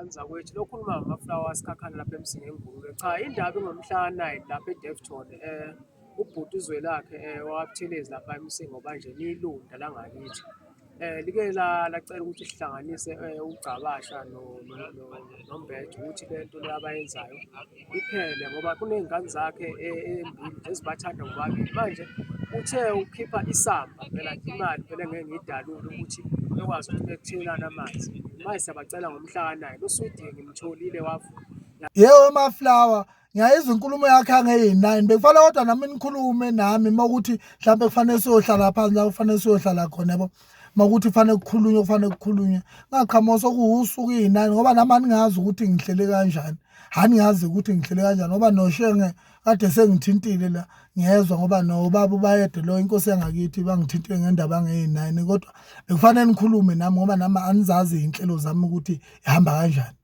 Ngane zakwethu, lokhuluma ngama-flower asikhakhane lapha eMsinga eNgulube. Cha, indaba ingomhla ka-9 lapha eDevton, ubhuti uZwelakhe wakwaButhelezi lapha eMsinga obanjeni ilunda langakithi. Like lacela ukuthi sihlanganise uGcabasha noMbethe ukuthi le nto le abayenzayo iphele ngoba kuney'ngane zakhe embili nje ezibathanda bobabili. Manje uthe ukhipha isamba phela nje imali phela engeke ngiyidalule ukuthi bekwazi ukuthi bekuthelelane amanzi. Manje siyabacela ngomhla ka-9 uSwidi ngimtholile wavuma. Yebo Maflower, ngiyayizwa inkulumo yakhe angeyi-9 bekufanele kodwa nami nikhulume nami uma ukuthi mhlawumbe kufanele siyohlala phansi la kufanele siyohlala khona yabo uma ukuthi kufanele kukhulunywe kufanele kukhulunywe ngaqhamuka sokuwusuku iyi-9 ngoba nami aningazi ukuthi ngihlele kanjani aningazi ukuthi ngihlele kanjani ngoba noshenge kade sengithintile la ngiyezwa ngoba nobaba ubayede lo inkosi yangakithi bangithintile ngendaba angeyi-9 kodwa bekufanele nikhulume nami ngoba nami anizazi iy'nhlelo zami ukuthi ihamba kanjani.